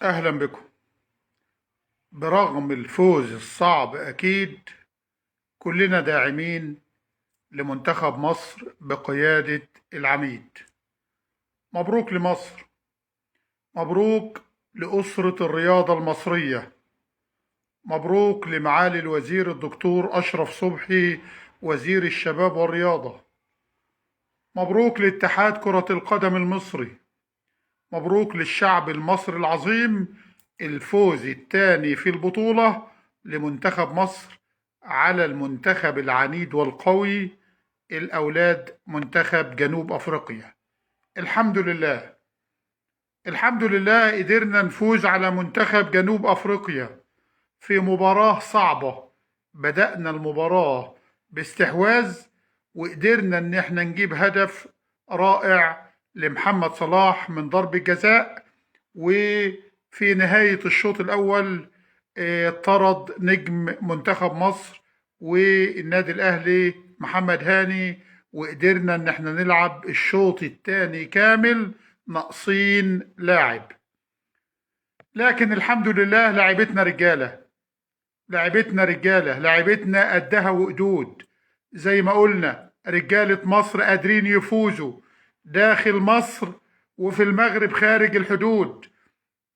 أهلا بكم. برغم الفوز الصعب أكيد كلنا داعمين لمنتخب مصر بقيادة العميد. مبروك لمصر، مبروك لأسرة الرياضة المصرية، مبروك لمعالي الوزير الدكتور أشرف صبحي وزير الشباب والرياضة، مبروك لاتحاد كرة القدم المصري، مبروك للشعب المصري العظيم الفوز الثاني في البطولة لمنتخب مصر على المنتخب العنيد والقوي الأولاد منتخب جنوب أفريقيا. الحمد لله، الحمد لله قدرنا نفوز على منتخب جنوب أفريقيا في مباراة صعبة. بدأنا المباراة باستحواذ وقدرنا ان احنا نجيب هدف رائع لمحمد صلاح من ضربة جزاء، وفي نهاية الشوط الأول طرد نجم منتخب مصر والنادي الأهلي محمد هاني، وقدرنا ان احنا نلعب الشوط الثاني كامل ناقصين لاعب. لكن الحمد لله لعبتنا رجالة، لعبتنا رجالة، لعبتنا قدها وقدود. زي ما قلنا رجالة مصر قادرين يفوزوا داخل مصر وفي المغرب خارج الحدود.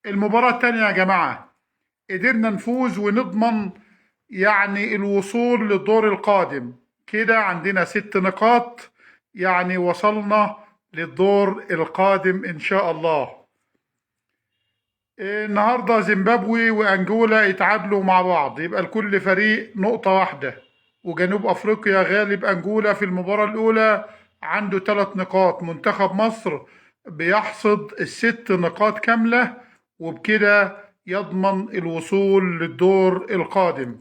المباراة التانية يا جماعة قدرنا نفوز ونضمن يعني الوصول للدور القادم. كده عندنا 6 نقاط، يعني وصلنا للدور القادم إن شاء الله. النهاردة زيمبابوي وأنجولا اتعادلوا مع بعض، يبقى لكل فريق نقطة واحدة. وجنوب أفريقيا غالب أنجولا في المباراة الأولى عنده 3 نقاط. منتخب مصر بيحصد 6 نقاط كاملة، وبكده يضمن الوصول للدور القادم.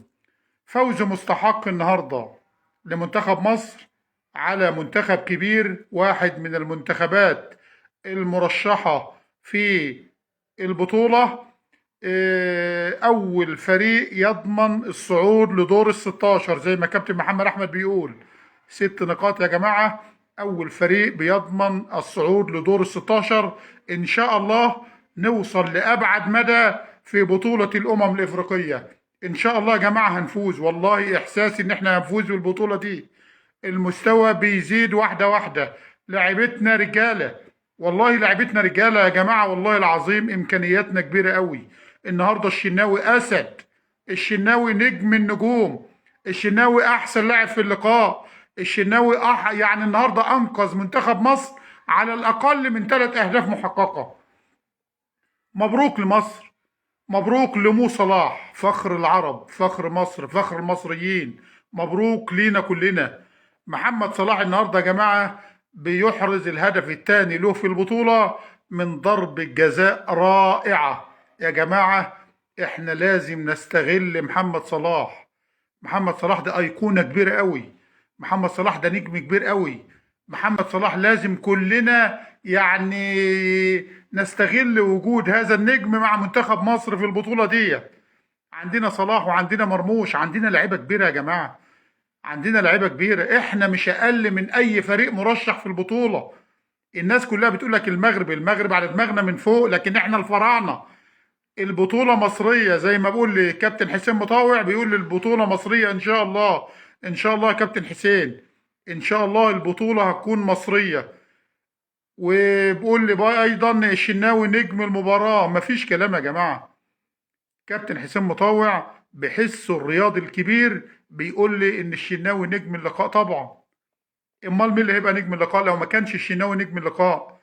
فوز مستحق النهاردة لمنتخب مصر على منتخب كبير، واحد من المنتخبات المرشحة في البطولة، أول فريق يضمن الصعود لدور 16 زي ما كابتن محمد أحمد بيقول. 6 نقاط يا جماعة، أول فريق بيضمن الصعود لدور 16. إن شاء الله نوصل لأبعد مدى في بطولة الأمم الإفريقية. إن شاء الله يا جماعة هنفوز، والله إحساسي إن إحنا هنفوز بالبطولة دي. المستوى بيزيد واحدة واحدة، لعبتنا رجالة، والله لعبتنا رجالة يا جماعة، والله العظيم إمكانياتنا كبيرة قوي. النهاردة الشناوي أسد، الشناوي نجم النجوم، الشناوي أحسن لاعب في اللقاء، الشناوي يعني النهاردة أنقذ منتخب مصر على الأقل من 3 أهداف محققة. مبروك لمصر، مبروك لمو صلاح، فخر العرب، فخر مصر، فخر المصريين، مبروك لينا كلنا. محمد صلاح النهاردة يا جماعة بيحرز الهدف الثاني له في البطولة من ضربة جزاء رائعة. يا جماعة احنا لازم نستغل محمد صلاح. محمد صلاح ده أيقونة كبيرة قوي، محمد صلاح ده نجم كبير قوي، محمد صلاح لازم كلنا يعني نستغل وجود هذا النجم مع منتخب مصر في البطولة دي. عندنا صلاح وعندنا مرموش، عندنا لعيبة كبيرة يا جماعة، عندنا لعيبة كبيرة. احنا مش أقل من أي فريق مرشح في البطولة. الناس كلها بتقول لك المغرب، المغرب على دماغنا من فوق، لكن احنا الفراعنة. البطولة مصرية زي ما بقول لكابتن حسين مطاوع، بيقول البطولة مصرية إن شاء الله. إن شاء الله يا كابتن حسين، إن شاء الله البطولة هتكون مصرية. وبقول لي بقى أيضا الشناوي نجم المباراة، مفيش كلام يا جماعة. كابتن حسين مطاوع بحسه الرياضي الكبير بيقول لي إن الشناوي نجم اللقاء. طبعا أمال مين اللي هيبقى نجم اللقاء لو ما كانش الشناوي نجم اللقاء؟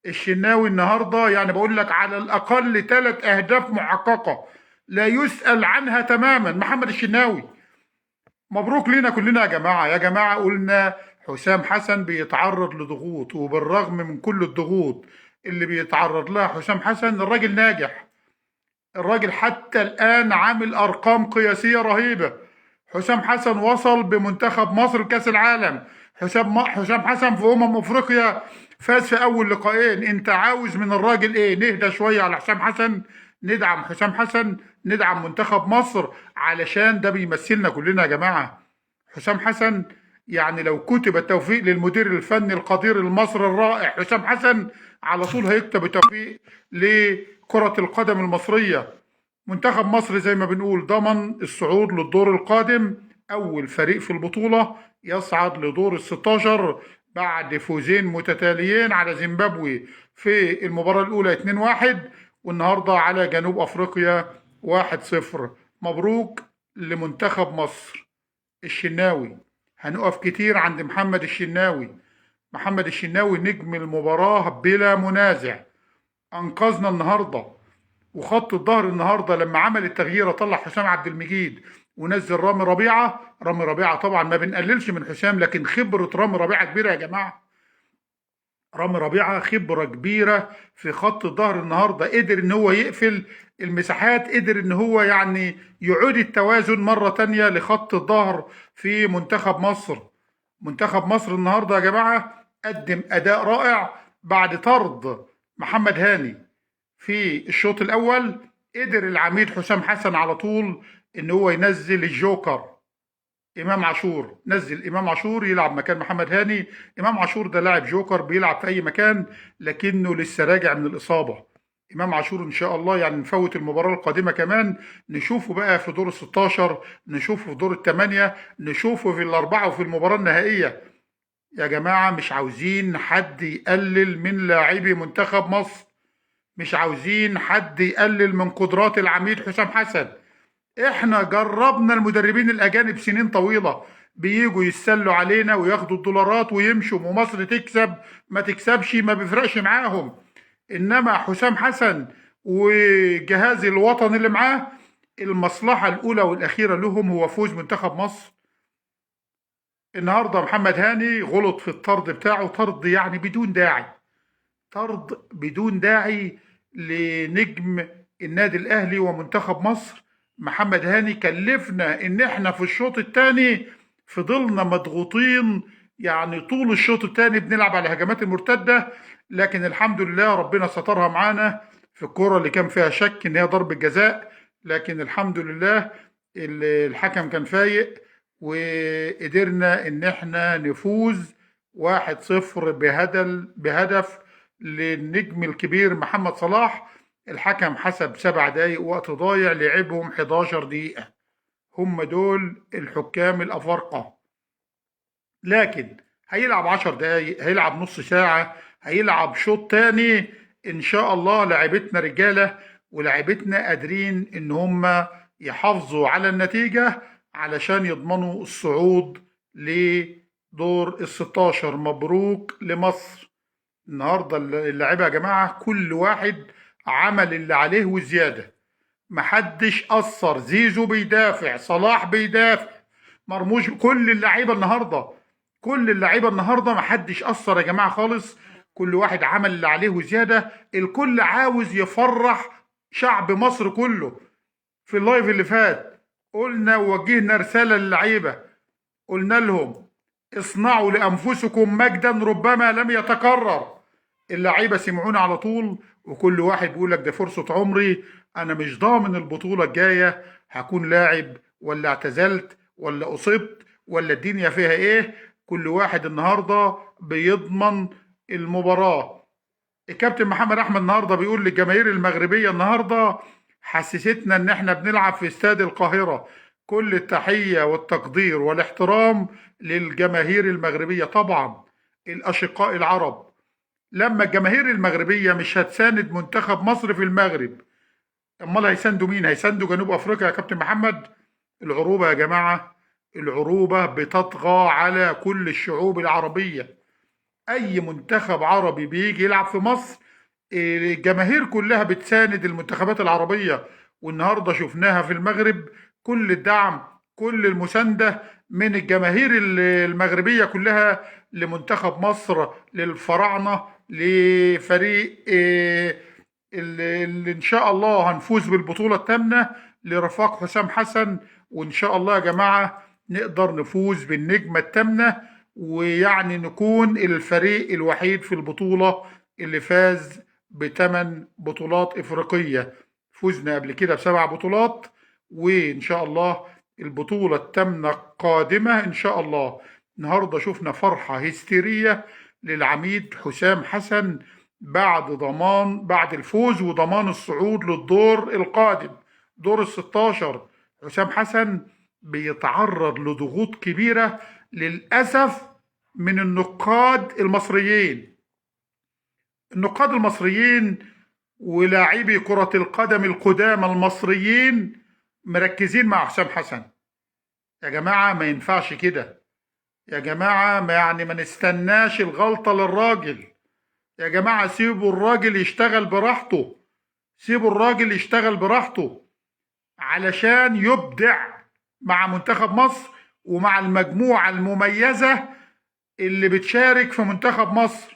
الشناوي النهارده يعني بقول لك على الأقل 3 أهداف محققة لا يسأل عنها تماما محمد الشناوي. مبروك لينا كلنا يا جماعة. يا جماعة قلنا حسام حسن بيتعرض لضغوط، وبالرغم من كل الضغوط اللي بيتعرض لها حسام حسن الراجل ناجح، الراجل حتى الآن عامل أرقام قياسية رهيبة. حسام حسن وصل بمنتخب مصر لكأس العالم، حسام حسن في أفريقيا فاز في أول لقاءين. أنت عاوز من الراجل إيه؟ نهدى شوية على حسام حسن، ندعم حسام حسن، ندعم منتخب مصر، علشان ده بيمثلنا كلنا يا جماعة. حسام حسن يعني لو كتب التوفيق للمدير الفني القدير المصري الرائع حسام حسن، على طول هيكتب التوفيق لكرة القدم المصرية. منتخب مصر زي ما بنقول ضمن الصعود للدور القادم، أول فريق في البطولة يصعد لدور ال16 بعد فوزين متتاليين على زيمبابوي في المباراة الأولى 2-1، والنهاردة على جنوب أفريقيا 1-0. مبروك لمنتخب مصر. الشناوي هنقف كتير عند محمد الشناوي. محمد الشناوي نجم المباراة بلا منازع، أنقذنا النهاردة. وخط الظهر النهاردة لما عمل التغيير طلع حسام عبد المجيد ونزل رامي ربيعة. رامي ربيعة طبعا ما بنقللش من حسام، لكن خبرة رامي ربيعة كبيرة يا جماعة. رامي ربيعة خبرة كبيرة في خط الظهر النهاردة، قدر ان هو يقفل المساحات، قدر ان هو يعني يعيد التوازن مرة تانية لخط الظهر في منتخب مصر. منتخب مصر النهاردة يا جماعة قدم أداء رائع بعد طرد محمد هاني في الشوط الأول. قدر العميد حسام حسن على طول ان هو ينزل الجوكر امام عاشور، نزل امام عاشور يلعب مكان محمد هاني. امام عاشور ده لاعب جوكر بيلعب في اي مكان، لكنه لسه راجع من الاصابة. امام عاشور ان شاء الله يعني نفوت المباراة القادمة كمان، نشوفه بقى في دور ال16، نشوفه في دور الثمانية، نشوفه في الاربعة وفي المباراة النهائية. يا جماعة مش عاوزين حد يقلل من لاعبي منتخب مصر، مش عاوزين حد يقلل من قدرات العميد حسام حسن. احنا جربنا المدربين الاجانب سنين طويلة، بييجوا يتسلوا علينا وياخدوا الدولارات ويمشوا، ومصر تكسب ما تكسبش ما بيفرقش معاهم. انما حسام حسن وجهاز الوطن اللي معاه، المصلحة الاولى والاخيرة لهم هو فوز منتخب مصر. النهارده محمد هاني غلط في الطرد بتاعه، طرد يعني بدون داعي، طرد بدون داعي لنجم النادي الاهلي ومنتخب مصر محمد هاني. كلفنا ان احنا في الشوط الثاني فضلنا مضغوطين، يعني طول الشوط الثاني بنلعب على الهجمات المرتدة، لكن الحمد لله ربنا سترها معانا في الكرة اللي كان فيها شك ان هي ضربة جزاء، لكن الحمد لله الحكم كان فايق وقدرنا ان احنا نفوز 1-0 بهدف للنجم الكبير محمد صلاح. الحكم حسب 7 دقايق وقت ضايع، لعبهم 11 دقيقة. هم دول الحكام الأفارقة. لكن هيلعب 10 دقايق، هيلعب نص ساعة، هيلعب شوط تاني إن شاء الله. لعبتنا رجالة ولعبتنا قادرين إن هم يحافظوا على النتيجة علشان يضمنوا الصعود لدور ال16. مبروك لمصر. النهاردة اللعيبة يا جماعة كل واحد عمل اللي عليه وزيادة، محدش قصر. زيزو بيدافع، صلاح بيدافع، مرموش، كل اللعيبة النهاردة، كل اللعيبة النهاردة محدش قصر يا جماعة خالص. كل واحد عمل اللي عليه وزيادة. الكل عاوز يفرح شعب مصر كله. في اللايف اللي فات قلنا ووجهنا رسالة للعيبة، قلنا لهم اصنعوا لأنفسكم مجدا ربما لم يتكرر. اللعيبة سمعونا على طول، وكل واحد بيقول لك ده فرصة عمري، أنا مش ضامن البطولة الجاية هكون لاعب ولا اعتزلت ولا أصبت ولا الدنيا فيها إيه. كل واحد النهاردة بيضمن المباراة. الكابتن محمد أحمد النهاردة بيقول للجماهير المغربية النهاردة حسستنا إن إحنا بنلعب في استاد القاهرة. كل التحية والتقدير والاحترام للجماهير المغربية، طبعا الأشقاء العرب. لما الجماهير المغربية مش هتساند منتخب مصر في المغرب، امال هيساندوا مين؟ هيساندوا جنوب افريقيا يا كابتن محمد؟ العروبة يا جماعة، العروبة بتطغى على كل الشعوب العربية. اي منتخب عربي بيجي يلعب في مصر الجماهير كلها بتساند المنتخبات العربية، والنهاردة شفناها في المغرب، كل الدعم كل المساندة من الجماهير المغربية كلها لمنتخب مصر، للفراعنة، لفريق اللي ان شاء الله هنفوز بالبطولة الثامنة لرفاق حسام حسن، وان شاء الله يا جماعة نقدر نفوز بالنجمة الثامنة، ويعني نكون الفريق الوحيد في البطولة اللي فاز ب8 بطولات إفريقية. فزنا قبل كده ب7 بطولات، وإن شاء الله البطولة الثامنة قادمة إن شاء الله. النهارده شفنا فرحة هستيرية للعميد حسام حسن بعد الفوز وضمان الصعود للدور القادم، دور ال16. حسام حسن بيتعرض لضغوط كبيرة للأسف من النقاد المصريين. النقاد المصريين ولاعبي كرة القدم القدامى المصريين مركزين مع حسام حسن. يا جماعة ما ينفعش كده، يا جماعة ما يعني ما نستناش الغلطة للراجل، يا جماعة سيبوا الراجل يشتغل براحته، سيبوا الراجل يشتغل براحته علشان يبدع مع منتخب مصر ومع المجموعة المميزة اللي بتشارك في منتخب مصر.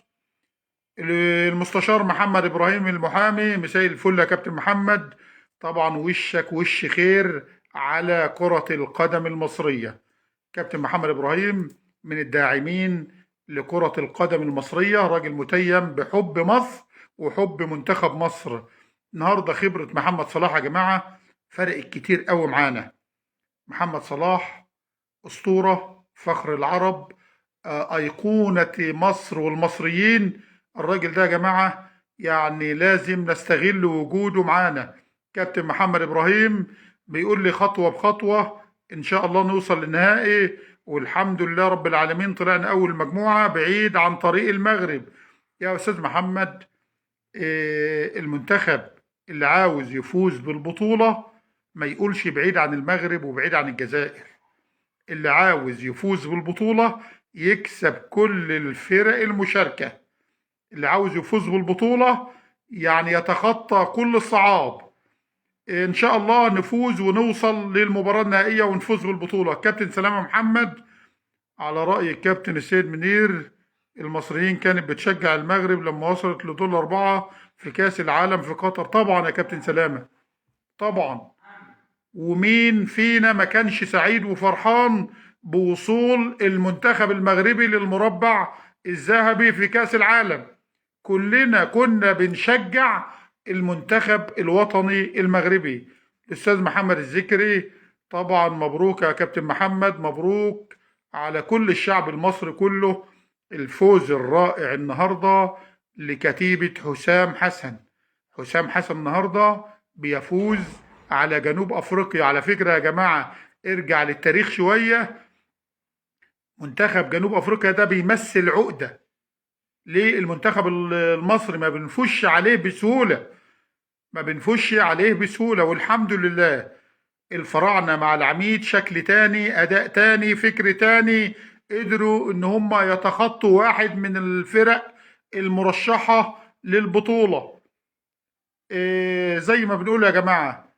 المستشار محمد إبراهيم المحامي، مساء الفل يا كابتن محمد. طبعا وشك وش خير على كرة القدم المصرية. كابتن محمد إبراهيم من الداعمين لكرة القدم المصرية، راجل متيم بحب مصر وحب منتخب مصر. النهاردة خبرة محمد صلاح يا جماعة فرقت كتير قوي معانا. محمد صلاح أسطورة، فخر العرب، أيقونة مصر والمصريين. الراجل ده يا جماعة يعني لازم نستغل وجوده معانا. كابتن محمد إبراهيم بيقول لي خطوة بخطوة إن شاء الله نوصل للنهائي، والحمد لله رب العالمين طلعنا أول مجموعة بعيد عن طريق المغرب. يا أستاذ محمد، المنتخب اللي عاوز يفوز بالبطولة ما يقولش بعيد عن المغرب وبعيد عن الجزائر. اللي عاوز يفوز بالبطولة يكسب كل الفرق المشاركة. اللي عاوز يفوز بالبطولة يعني يتخطى كل الصعاب. إن شاء الله نفوز ونوصل للمباراة النهائية ونفوز بالبطولة. كابتن سلامة محمد، على رأي الكابتن السيد منير، المصريين كانت بتشجع المغرب لما وصلت لدور 4 في كأس العالم في قطر. طبعا يا كابتن سلامة، طبعا. ومين فينا ما كانش سعيد وفرحان بوصول المنتخب المغربي للمربع الذهبي في كأس العالم؟ كلنا كنا بنشجع المنتخب الوطني المغربي. الأستاذ محمد الذكري، طبعا مبروك يا كابتن محمد، مبروك على كل الشعب المصري كله الفوز الرائع النهارده لكتيبة حسام حسن. حسام حسن النهارده بيفوز على جنوب أفريقيا. على فكرة يا جماعة، ارجع للتاريخ شوية، منتخب جنوب أفريقيا ده بيمثل عقدة للمنتخب المصري، ما بنفوش عليه بسهولة، ما بنفوش عليه بسهولة. والحمد لله الفراعنة مع العميد شكل تاني، أداء تاني، فكر تاني، قدروا إن هم يتخطوا واحد من الفرق المرشحة للبطولة. زي ما بنقول يا جماعة،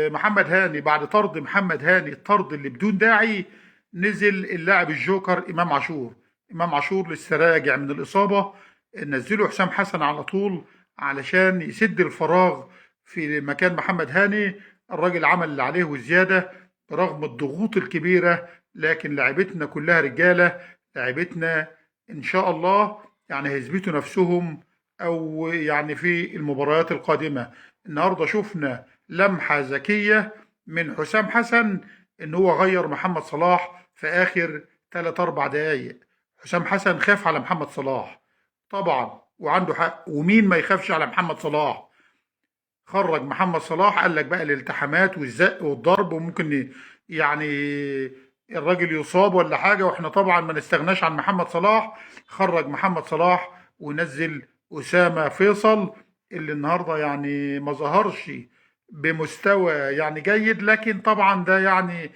محمد هاني بعد طرد محمد هاني، الطرد اللي بدون داعي، نزل اللاعب الجوكر إمام عاشور. إمام عاشور لسه راجع من الإصابة، نزله حسام حسن على طول علشان يسد الفراغ في مكان محمد هاني. الراجل عمل اللي عليه وزيادة برغم الضغوط الكبيرة، لكن لعبتنا كلها رجالة، لعبتنا إن شاء الله يعني هيثبتوا نفسهم أو يعني في المباريات القادمة. النهاردة شفنا لمحة ذكية من حسام حسن إن هو غير محمد صلاح في آخر 3-4 دقايق. حسام حسن خاف على محمد صلاح طبعا، وعنده حق، ومين ما يخافش على محمد صلاح؟ خرج محمد صلاح، قال لك بقى الالتحامات والزق والضرب، وممكن يعني الراجل يصاب ولا حاجة، واحنا طبعا ما نستغناش عن محمد صلاح. خرج محمد صلاح ونزل أسامة فيصل اللي النهاردة يعني ما ظهرش بمستوى يعني جيد، لكن طبعا ده يعني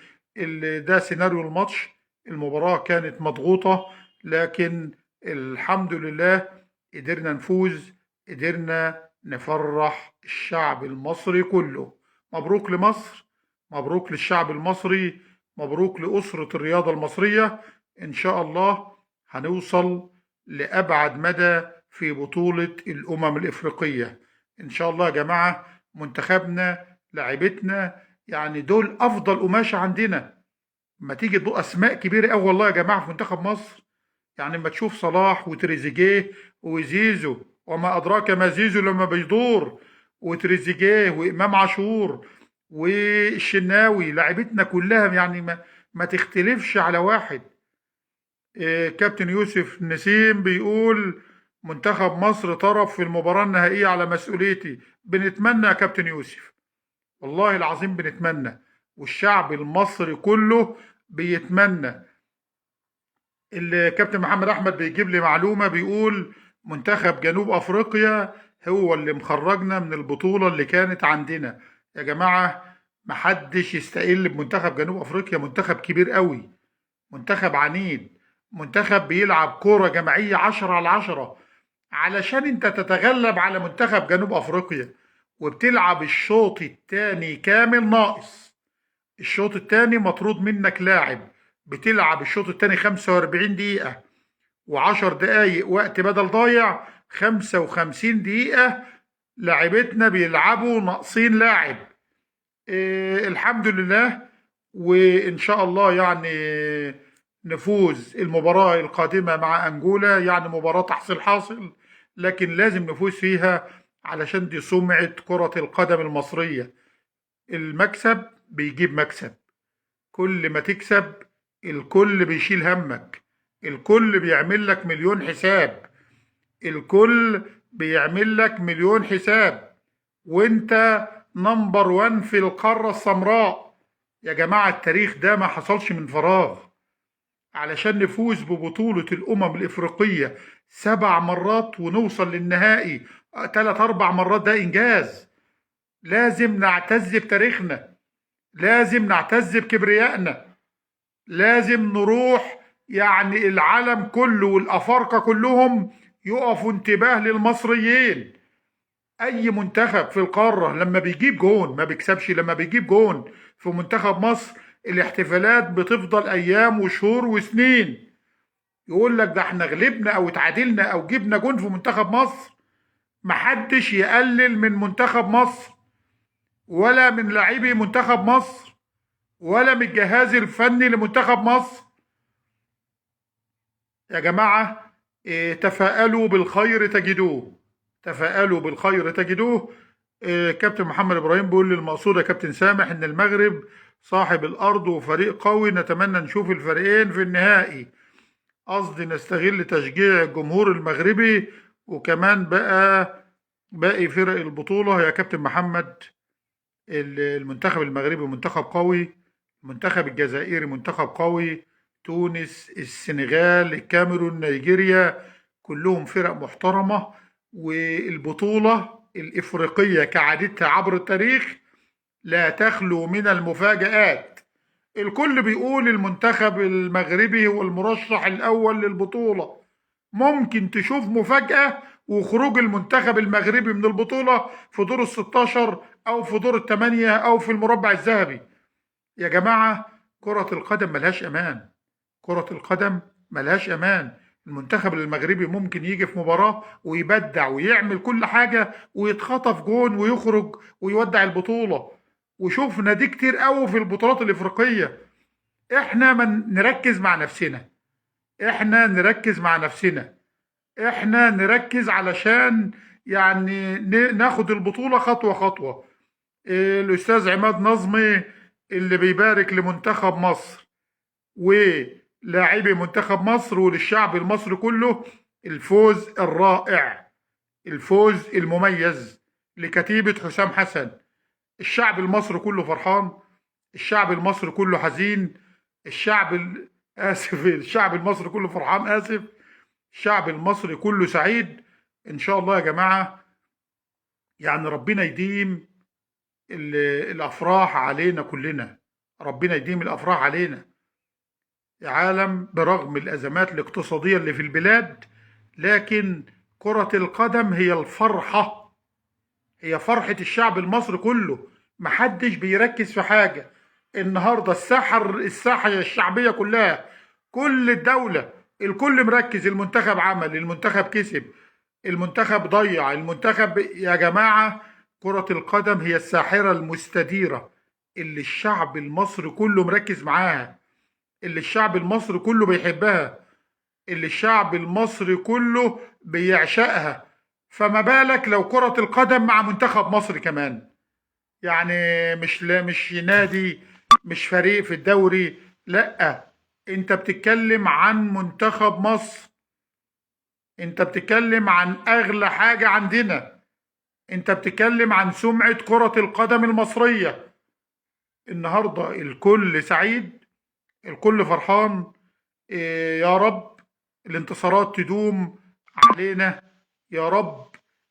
ده سيناريو الماتش. المباراة كانت مضغوطة، لكن الحمد لله قدرنا نفوز، قدرنا نفرح الشعب المصري كله. مبروك لمصر، مبروك للشعب المصري، مبروك لأسرة الرياضة المصرية. إن شاء الله هنوصل لأبعد مدى في بطولة الأمم الإفريقية إن شاء الله يا جماعة. منتخبنا، لعيبتنا، يعني دول أفضل قماشة عندنا. ما تيجي تدوق أسماء كبيرة أوي والله يا جماعة في منتخب مصر، يعني لما تشوف صلاح وتريزيجيه وزيزو، وما أدراك ما زيزو لما بيدور، وتريزيجيه وإمام عاشور والشناوي، لعيبتنا كلها يعني ما تختلفش على واحد. كابتن يوسف نسيم بيقول منتخب مصر طرف في المباراة النهائية على مسؤوليتي. بنتمنى يا كابتن يوسف، والله العظيم بنتمنى، والشعب المصري كله بيتمنى. الكابتن محمد احمد بيجيب لي معلومة، بيقول منتخب جنوب افريقيا هو اللي مخرجنا من البطولة اللي كانت عندنا. يا جماعة محدش يستقل بمنتخب جنوب افريقيا، منتخب كبير قوي، منتخب عنيد، منتخب بيلعب كورة جماعية 10 على 10. علشان انت تتغلب على منتخب جنوب افريقيا وبتلعب الشوط الثاني كامل ناقص، الشوط الثاني مطرود منك لاعب، بتلعب الشوط الثاني 45 دقيقة و10 دقايق وقت بدل ضايع، 55 دقيقة لاعبتنا بيلعبوا ناقصين لاعب. الحمد لله، وإن شاء الله يعني نفوز المباراة القادمة مع أنجولا، يعني مباراة تحصيل حاصل، لكن لازم نفوز فيها علشان دي سمعة كرة القدم المصرية. المكسب بيجيب مكسب، كل ما تكسب الكل بيشيل همك، الكل بيعمل لك مليون حساب، الكل بيعمل لك مليون حساب، وانت number one في القارة السمراء. يا جماعة التاريخ ده ما حصلش من فراغ. علشان نفوز ببطولة الأمم الإفريقية 7 مرات ونوصل للنهائي 3-4 مرات، ده إنجاز. لازم نعتز بتاريخنا، لازم نعتز بكبريائنا، لازم نروح يعني العالم كله والأفارقة كلهم يقفوا انتباه للمصريين. أي منتخب في القارة لما بيجيب جون ما بيكسبش، لما بيجيب جون في منتخب مصر الاحتفالات بتفضل أيام وشهور وسنين. يقول لك ده احنا غلبنا أو اتعادلنا أو جبنا جون في منتخب مصر. محدش يقلل من منتخب مصر ولا من لاعبي منتخب مصر ولا من الجهاز الفني لمنتخب مصر. يا جماعة تفاءلوا بالخير تجدوه، تفاءلوا بالخير تجدوه. كابتن محمد إبراهيم بيقول للمقصود يا كابتن سامح إن المغرب صاحب الأرض وفريق قوي، نتمنى نشوف الفريقين في النهائي. قصدي نستغل تشجيع الجمهور المغربي وكمان بقى باقي فرق البطولة. يا كابتن محمد، المنتخب المغربي منتخب قوي، المنتخب الجزائري منتخب قوي، تونس، السنغال، الكاميرون، نيجيريا، كلهم فرق محترمة. والبطولة الإفريقية كعادتها عبر التاريخ لا تخلو من المفاجآت. الكل بيقول المنتخب المغربي هو المرشح الأول للبطولة، ممكن تشوف مفاجأة وخروج المنتخب المغربي من البطولة في دور ال16 أو في دور 8 أو في المربع الذهبي. يا جماعة كرة القدم ملهاش أمان، كرة القدم ملهاش أمان. المنتخب المغربي ممكن يجي في مباراة ويبدع ويعمل كل حاجة ويتخطف جون ويخرج ويودع البطولة، وشوفنا دي كتير قوي في البطولات الإفريقية. احنا ما نركز مع نفسنا، احنا نركز مع نفسنا، احنا نركز علشان يعني ناخد البطولة خطوة خطوة. الأستاذ عماد نظمي اللي بيبارك لمنتخب مصر ولاعبي منتخب مصر وللشعب المصري كله الفوز الرائع، الفوز المميز لكتيبة حسام حسن. الشعب المصري كله فرحان، الشعب المصري كله حزين، آسف، الشعب المصري كله فرحان، آسف، الشعب المصري كله سعيد. إن شاء الله يا جماعة يعني ربنا يديم الأفراح علينا كلنا، ربنا يديم الأفراح علينا يا عالم. برغم الأزمات الاقتصادية اللي في البلاد، لكن كرة القدم هي الفرحة، هي فرحة الشعب المصري كله. محدش بيركز في حاجة. النهاردة الساحة الشعبية كلها، كل الدولة، الكل مركز. المنتخب عمل، المنتخب كسب، المنتخب ضيع، المنتخب. يا جماعة كرة القدم هي الساحرة المستديرة اللي الشعب المصري كله مركز معاها، اللي الشعب المصري كله بيحبها، اللي الشعب المصري كله بيعشقها. فما بالك لو كرة القدم مع منتخب مصر كمان، يعني مش نادي، مش فريق في الدوري، لا، انت بتتكلم عن منتخب مصر، انت بتتكلم عن اغلى حاجة عندنا، انت بتتكلم عن سمعة كرة القدم المصرية. النهاردة الكل سعيد، الكل فرحان. يا رب الانتصارات تدوم علينا، يا رب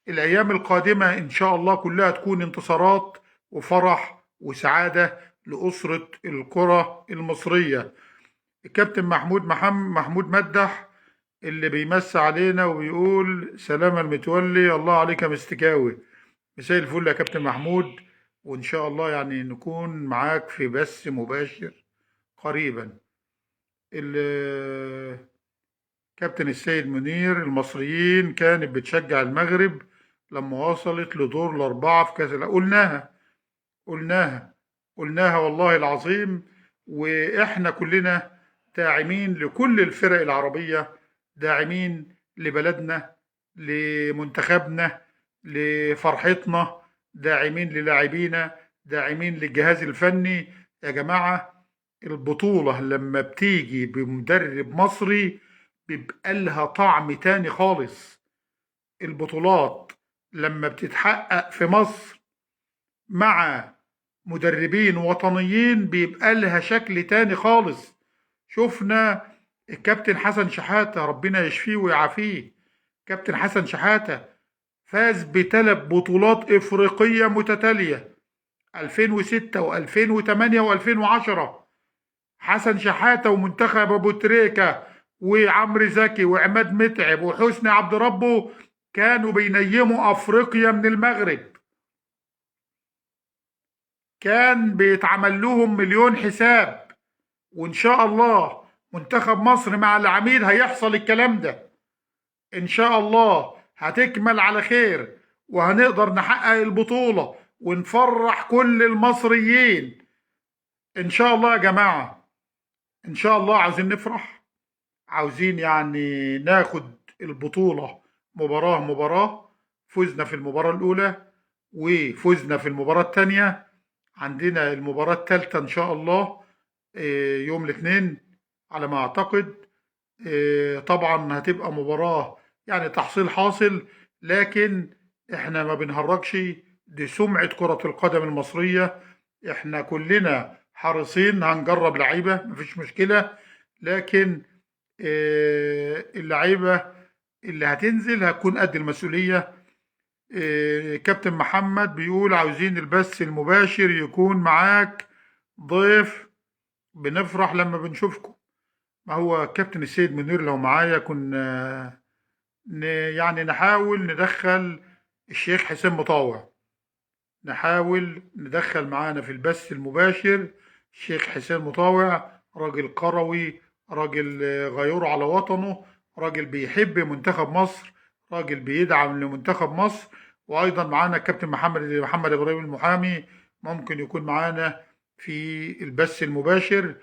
الأيام القادمة إن شاء الله كلها تكون انتصارات وفرح وسعادة لأسرة الكرة المصرية. الكابتن محمود مدح اللي بيمس علينا وبيقول سلام المتولي، الله عليك يا مستكاوي. مساء الفل يا كابتن محمود، وإن شاء الله يعني نكون معاك في بث مباشر قريبا. كابتن السيد منير، المصريين كانت بتشجع المغرب لما وصلت لدور الأربعة في كأس العالم. قلناها قلناها قلناها والله العظيم. وإحنا كلنا داعمين لكل الفرق العربية، داعمين لبلدنا، لمنتخبنا، لفرحتنا، داعمين للاعبينا، داعمين للجهاز الفني. يا جماعة البطولة لما بتيجي بمدرب مصري بيبقى لها طعم تاني خالص. البطولات لما بتتحقق في مصر مع مدربين وطنيين بيبقى لها شكل تاني خالص. شفنا الكابتن حسن شحاتة، ربنا يشفيه ويعافيه، كابتن حسن شحاتة فاز ب3 بطولات إفريقية متتالية 2006 و2008 و2010. حسن شحاتة ومنتخب أبو تريكة وعمرو زكي وعماد متعب وحسني عبد ربه كانوا بينيموا أفريقيا من المغرب، كان بيتعمل لهم مليون حساب. وإن شاء الله منتخب مصر مع العميد هيحصل الكلام ده إن شاء الله، هتكمل على خير وهنقدر نحقق البطولة ونفرح كل المصريين إن شاء الله. يا جماعة إن شاء الله عاوزين نفرح، عاوزين يعني ناخد البطولة مباراة مباراة. فزنا في المباراة الأولى وفزنا في المباراة الثانية، عندنا المباراة الثالثة إن شاء الله يوم الاثنين على ما أعتقد. طبعا هتبقى مباراة يعني تحصيل حاصل، لكن احنا ما بنهرجش، دي سمعة كرة القدم المصرية. احنا كلنا حريصين، هنجرب لعيبة مفيش مشكلة، لكن اللعيبة اللي هتنزل هتكون قد المسؤولية. كابتن محمد بيقول عاوزين البث المباشر يكون معاك ضيف، بنفرح لما بنشوفكم. ما هو كابتن السيد منير لو معايا كنا يعني نحاول ندخل الشيخ حسين مطاوع، نحاول ندخل معانا في البث المباشر الشيخ حسين مطاوع، راجل قروي، راجل غيور على وطنه، راجل بيحب منتخب مصر، راجل بيدعم لمنتخب مصر. وايضا معانا الكابتن محمد ابراهيم المحامي، ممكن يكون معانا في البث المباشر.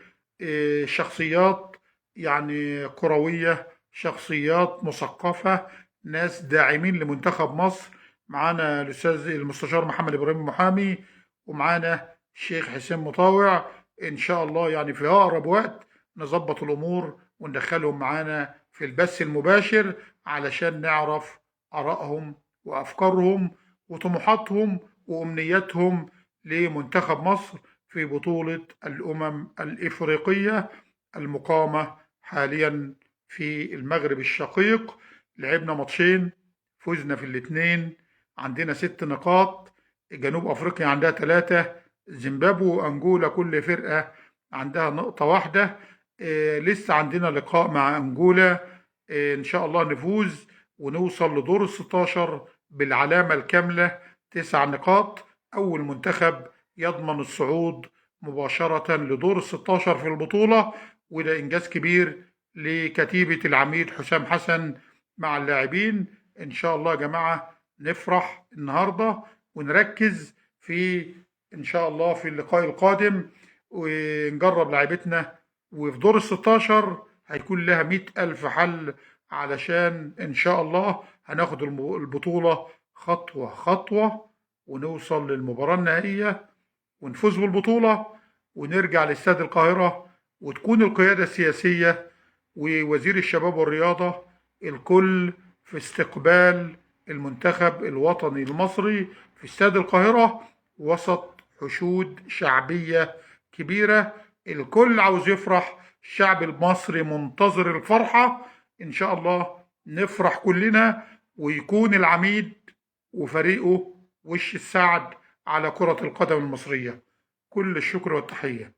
شخصيات يعني كروية، شخصيات مثقفة، ناس داعمين لمنتخب مصر. معانا الأستاذ المستشار محمد إبراهيم المحامي، ومعانا الشيخ حسين مطاوع. إن شاء الله يعني في أقرب وقت نظبط الأمور وندخلهم معانا في البث المباشر علشان نعرف آرائهم وأفكارهم وطموحاتهم وأمنياتهم لمنتخب مصر في بطولة الأمم الإفريقية المقامة حاليا في المغرب الشقيق. لعبنا ماتشين، فزنا في الاثنين، عندنا 6 نقاط. جنوب أفريقيا عندها 3، زيمبابوي وأنجولا كل فرقة عندها نقطة واحدة. لسه عندنا لقاء مع أنجولا، إن شاء الله نفوز ونوصل لدور ال16 بالعلامة الكاملة 9 نقاط. أول منتخب يضمن الصعود مباشرة لدور ال16 في البطولة، وده إنجاز كبير لكتيبة العميد حسام حسن مع اللاعبين. إن شاء الله يا جماعة نفرح النهاردة ونركز في إن شاء الله في اللقاء القادم، ونجرب لعيبتنا، وفي دور ال16 هيكون لها 100,000 حل علشان إن شاء الله هناخد البطولة خطوة خطوة، ونوصل للمباراة النهائية ونفوز بالبطولة، ونرجع لاستاد القاهرة وتكون القيادة السياسية ووزير الشباب والرياضة الكل في استقبال المنتخب الوطني المصري في استاد القاهرة وسط حشود شعبية كبيرة. الكل عاوز يفرح، الشعب المصري منتظر الفرحة. إن شاء الله نفرح كلنا، ويكون العميد وفريقه وش السعد على كرة القدم المصرية. كل الشكر والتحية.